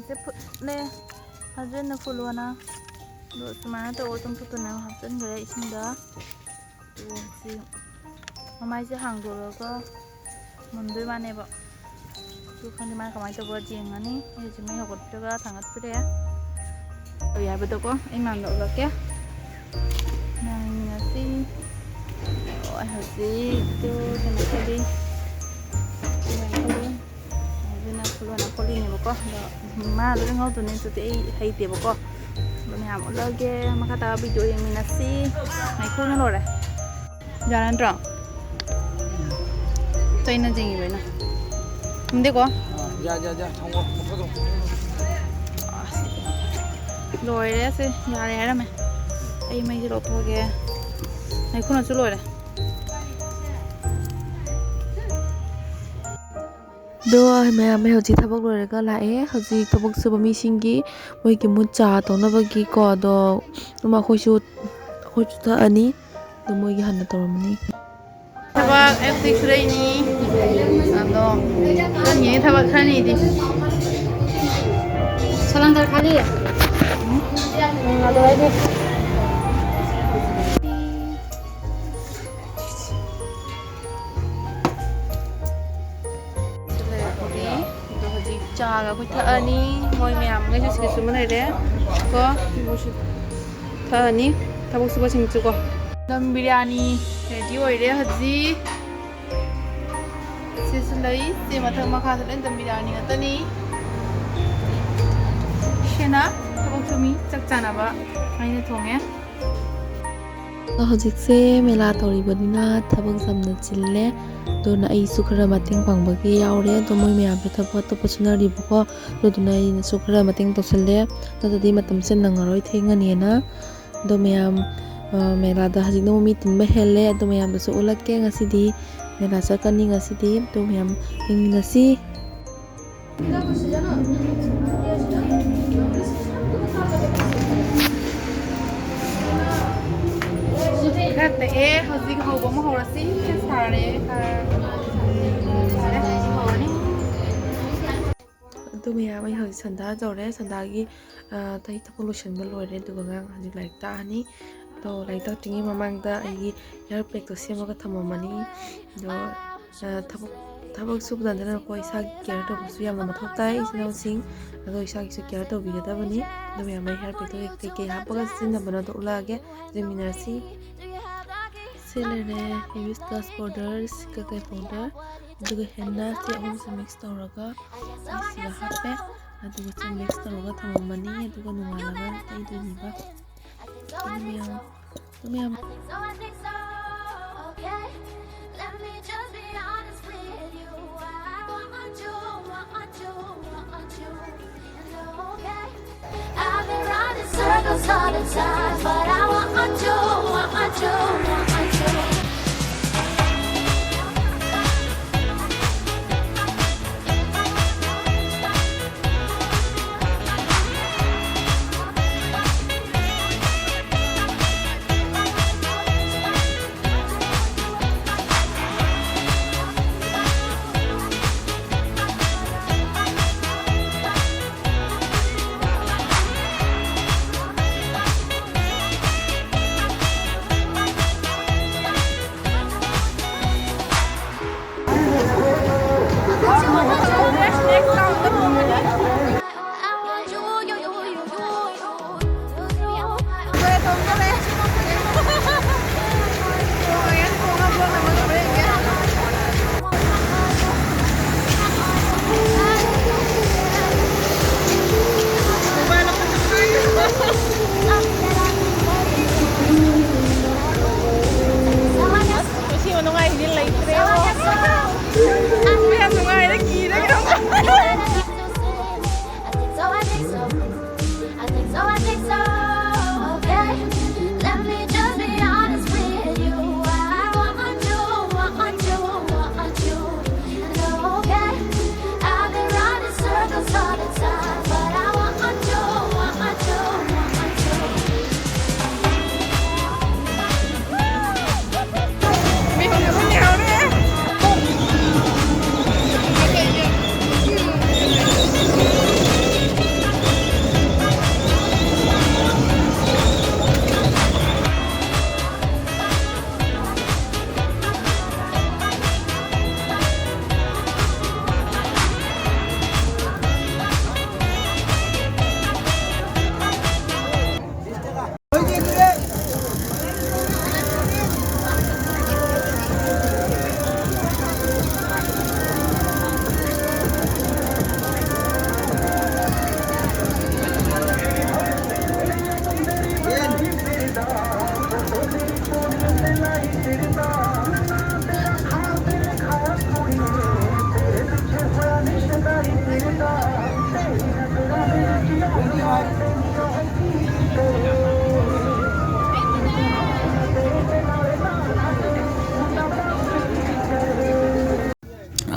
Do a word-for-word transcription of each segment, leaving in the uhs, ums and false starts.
ꯁꯦ ꯐꯨꯠꯂꯦ꯫ ꯐꯖꯅ ꯐꯨꯠꯂꯣꯅ꯫ ꯑꯗꯣ ꯁꯨꯃꯥꯏꯅ ꯇꯧꯔꯒ ꯆꯝꯐꯨꯠꯇꯨꯅ ꯍꯥꯞꯆꯤꯟꯈ꯭ꯔꯦ ꯏꯁꯤꯡꯗ꯫ ꯑꯗꯨꯒ ꯁꯤ ꯃꯃꯥꯏꯁꯦ ꯍꯥꯡꯗꯣꯛꯑꯒ ꯃꯨꯟꯗꯣꯏ ꯃꯥꯅꯦꯕ꯫ ꯑꯗꯨ ꯈꯪꯗꯦ ꯃꯥꯅ ꯀꯃꯥꯏꯅ ꯇꯧꯕ꯭ꯔꯣ ꯌꯦꯡꯉꯅꯤ꯫ ꯑꯩ ꯍꯧꯖꯤꯛ ꯃꯩ ꯍꯧꯒꯠꯄꯤꯔꯒ ꯊꯥꯡꯒꯠꯄꯤꯔꯦ꯫ ꯀꯔꯤ ꯍꯥꯏꯕꯗꯣꯀꯣ ꯑꯩ ꯃꯌꯥꯝꯗ ꯎꯠꯂꯛꯀꯦ꯫ ꯃꯌꯥꯝ ꯌꯦꯡꯃꯤꯟꯅꯁꯤ꯫ ꯑꯣ, ꯑꯩ ꯍꯧꯖꯤꯛꯇꯨ ꯀꯩꯅꯣ ꯇꯧꯔꯤ꯫ ꯀꯩꯅꯣ ꯇꯧꯔꯤ꯫ ꯑꯗꯨꯅ ꯐꯨꯠꯂꯣꯅ ꯐꯨꯠꯂꯤꯅꯦꯕꯀꯣ꯫ ꯑꯗꯣ ꯃꯥ ꯂꯣꯏ ꯉꯧꯗꯣꯏꯅꯦ ꯑꯗꯨꯗꯤ ꯑꯩ ꯍꯩꯇꯦꯕꯀꯣ꯫ ꯑꯗꯣ ꯃꯌꯥꯝ ꯎꯠꯂꯛꯑꯒꯦ꯫ ꯃꯈꯥ ꯇꯥꯕ ꯚꯤꯗꯤꯑꯣ ꯌꯦꯡꯃꯤꯟꯅꯁꯤ꯫ ꯃꯩꯈꯨꯅ ꯂꯣꯏꯔꯦ꯫ ꯌꯥꯔ ꯅꯠꯇ꯭ꯔꯣ? ꯆꯩꯅ ꯆꯤꯡꯉꯤꯕ ꯑꯩꯅ꯫ ꯈꯪꯗꯦꯀꯣ? ꯌꯥ, ꯌꯥ, ꯌꯥ, ꯊꯝꯃꯣ, ꯃꯨꯠꯊꯠꯈ꯭ꯔꯣ꯫ ꯂꯣꯏꯔꯦ ꯁꯦ, ꯌꯥꯔꯦ ꯍꯥꯏꯔꯝꯃꯦ꯫ ꯑꯩ ꯃꯩꯁꯦ ꯂꯧꯊꯣꯛꯑꯒꯦ꯫ ꯃꯩꯈꯨꯅꯁꯨ ꯂꯣꯏꯔꯦ꯫ ꯑꯗꯣ ꯃꯌꯥꯝ ꯑꯩ ꯍꯧꯖꯤꯛ ꯊꯕꯛ ꯂꯣꯏꯔꯒ ꯂꯥꯛꯑꯦ꯫ ꯍꯧꯖꯤꯛ ꯊꯕꯛ ꯁꯨꯕ ꯃꯤꯁꯤꯡꯒꯤ ꯃꯣꯏꯒꯤ ꯃꯨꯠ ꯆꯥ ꯇꯧꯅꯕꯒꯤꯀꯣ, ꯑꯗꯣ ꯑꯗꯨꯝ ꯑꯩꯈꯣꯏꯁꯨ, ꯑꯩꯈꯣꯏꯁꯨ ꯊꯛꯑꯅꯤ꯫ ꯑꯗꯣ ꯃꯣꯏꯒꯤ ꯍꯥꯟꯅ ꯇꯧꯔꯝꯃꯅꯤ꯫ ꯊꯕꯛ ꯑꯌꯨꯛꯇꯒꯤ ꯁꯨꯔꯛꯏꯅꯤ꯫ ꯑꯗꯣ ꯆꯪꯉꯤꯅꯤ ꯊꯕꯛ ꯈꯔꯅꯤꯗꯤ꯫ ꯁꯂꯟꯗꯔ ꯈꯥꯂꯤ? ꯎꯝ, ꯑꯗꯨ ꯑꯩꯗꯤ꯫ ꯁꯤ ꯂꯩꯔꯦ ꯀꯣꯐꯤ꯫ ꯑꯗꯣ ꯍꯧꯖꯤꯛ ꯆꯥꯒ ꯑꯩꯈꯣꯏ ꯊꯛꯑꯅꯤ꯫ ꯃꯣꯏ ꯃꯌꯥꯝꯈꯩꯁꯨ ꯁꯤꯗꯁꯨ ꯑꯃ ꯂꯩꯔꯦ ꯀꯣ꯫ ꯃꯣꯏꯁꯨ ꯊꯛꯑꯅꯤ꯫ ꯊꯕꯛ ꯁꯨꯕꯁꯤꯡꯁꯨ ꯀꯣ꯫ ꯗꯝ ꯕꯤꯔꯌꯥꯅꯤ ꯔꯦꯗꯤ ꯑꯣꯏꯔꯦ ꯍꯧꯖꯤꯛ꯫ ꯁꯤꯁꯨ ꯂꯩ꯫ ꯁꯤ ꯃꯊꯛ ꯃꯈꯥꯁꯨ ꯂꯣꯏ ꯗꯝ ꯕꯤꯔꯌꯥꯅꯤ ꯉꯥꯛꯇꯅꯤ꯫ ꯁꯤꯅ ꯊꯕꯛ ꯁꯨꯃꯤ ꯆꯥꯛ ꯆꯥꯅꯕ ꯑꯩꯅ ꯊꯣꯡꯉꯦ꯫ ꯑꯗꯣ ꯍꯧꯖꯤꯛꯁꯦ ꯃꯦꯂꯥ ꯇꯧꯔꯤꯕꯅꯤꯅ ꯊꯕꯛ ꯌꯥꯝꯅ ꯆꯤꯜꯂꯦ꯫ ꯑꯗꯨꯅ ꯑꯩꯁꯨ ꯈꯔ ꯃꯇꯦꯡ ꯄꯥꯡꯕꯒꯤ ꯌꯥꯎꯔꯦ꯫ ꯑꯗꯣ ꯃꯣꯏ ꯃꯌꯥꯝꯁꯨ ꯊꯕꯛ ꯑꯇꯣꯞꯄ ꯁꯨꯅꯔꯤꯕꯀꯣ꯫ ꯑꯗꯨꯗꯨꯅ ꯑꯩꯅꯁꯨ ꯈꯔ ꯃꯇꯦꯡ ꯇꯧꯁꯜꯂꯦ꯫ ꯅꯠꯇ꯭ꯔꯗꯤ ꯃꯇꯝꯁꯦ ꯅꯪꯉꯔꯣꯏ, ꯊꯦꯡꯉꯅꯤꯅ꯫ ꯑꯗꯣ ꯃꯌꯥꯝ, ꯑ, ꯃꯦꯂꯥꯗ ꯍꯧꯖꯤꯛꯅ ꯑꯃꯨꯛ ꯃꯤ ꯇꯤꯟꯕ ꯍꯦꯜꯂꯦ꯫ ꯑꯗꯣ ꯃꯌꯥꯝꯗꯁꯨ ꯎꯠꯂꯛꯀꯦ ꯉꯁꯤꯗꯤ꯫ ꯃꯦꯂꯥ ꯆꯠꯀꯅꯤ ꯉꯁꯤꯗꯤ꯫ ꯑꯗꯣ ꯃꯌꯥꯝ ꯌꯦꯡꯃꯤꯟꯅꯁꯤ꯫ ꯈꯔ ꯇꯛꯑꯦ, ꯍꯧꯖꯤꯛ ꯍꯧꯕ ꯑꯃ ꯍꯧꯔꯁꯤ꯫ ꯁꯥꯔꯦ, ꯁꯥꯔꯦ, ꯍꯧꯔꯅꯤ꯫ ꯑꯗꯨ ꯃꯌꯥꯝ ꯑꯩ ꯁꯟꯗꯥ ꯇꯧꯔꯦ꯫ ꯁꯟꯗꯥꯒꯤ, ꯑ, ꯑꯇꯩ ꯊꯕꯛ ꯂꯣꯏꯁꯤꯟꯕ ꯂꯣꯏꯔꯦ꯫ ꯑꯗꯨꯒ ꯑꯉꯥꯡ ꯍꯧꯖꯤꯛ ꯂꯥꯏꯔꯤꯛ ꯇꯥꯛꯑꯅꯤ꯫ ꯑꯗꯣ ꯂꯥꯏꯔꯤꯛ ꯇꯥꯛꯇ꯭ꯔꯤꯉꯩ ꯃꯃꯥꯡꯗ ꯑꯩꯒꯤ hair packꯇꯣ ꯁꯦꯝꯃꯒ ꯊꯝꯃꯝꯃꯅꯤ꯫ ꯑꯗꯣ, ꯑ, ꯊꯕꯛ, ꯊꯕꯛ ꯁꯨꯕ ꯇꯟꯗꯅꯀꯣ ꯏꯁꯥꯒꯤ care ꯇꯧꯕꯁꯨ ꯌꯥꯝꯅ ꯃꯊꯧ ꯇꯥꯏ, ꯏꯆꯤꯟ ꯏꯅꯥꯎꯁꯤꯡ꯫ ꯑꯗꯣ ꯏꯁꯥꯒꯤꯁꯨ care ꯇꯧꯕꯤꯒꯗꯕꯅꯤ꯫ ꯑꯗꯣ ꯃꯌꯥꯝ ꯑꯩ hair packꯇꯣ ꯀꯩꯀꯩ ꯍꯥꯞꯄꯒ ꯁꯤꯖꯤꯟꯅꯕꯅꯣꯗꯣ ꯎꯠꯂꯛꯑꯒꯦ꯫ ꯌꯦꯡꯃꯤꯟꯅꯔꯁꯤ꯫ ꯁꯤ ꯂꯩꯔꯦ, hibiscus powder, cicatrix powder, ꯑꯗꯨꯒ henna, ꯁꯤ ꯑꯍꯨꯝꯁꯦ mix ꯇꯧꯔꯒ ꯑꯩ ꯁꯤꯗ ꯍꯥꯞꯄꯦ꯫ ꯑꯗꯨꯒ ꯁꯤ mix ꯇꯧꯔꯒ ꯊꯝꯃꯝꯃꯅꯤ꯫ ꯑꯗꯨꯒ ꯅꯣꯡꯉꯥꯜꯂꯒ ꯇꯩꯗꯣꯏꯅꯦꯕ꯫ ꯑꯗꯨ ꯃꯌꯥꯝ, ꯑꯗꯨ ꯃꯌꯥꯝ Circles all the time, but I want you, want you, want you.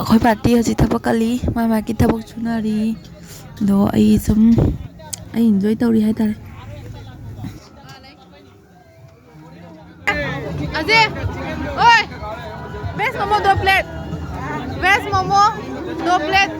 ꯑꯩꯈꯣꯏ ꯄꯥꯔꯇꯤ ꯍꯧꯖꯤꯛ ꯊꯕꯛ ꯀꯜꯂꯤ, ꯃꯥꯏ ꯃꯥꯏꯒꯤ ꯊꯕꯛ ꯁꯨꯅꯔꯤ꯫ ꯑꯗꯣ ꯑꯩ ꯁꯨꯝ, ꯑꯩ ꯏꯟꯖꯣꯏ ꯇꯧꯔꯤ ꯍꯥꯏꯇꯥꯔꯦ꯫ ꯑꯖꯦ, ꯑꯣꯏ, veg momo दो plate, veg momo दो plate.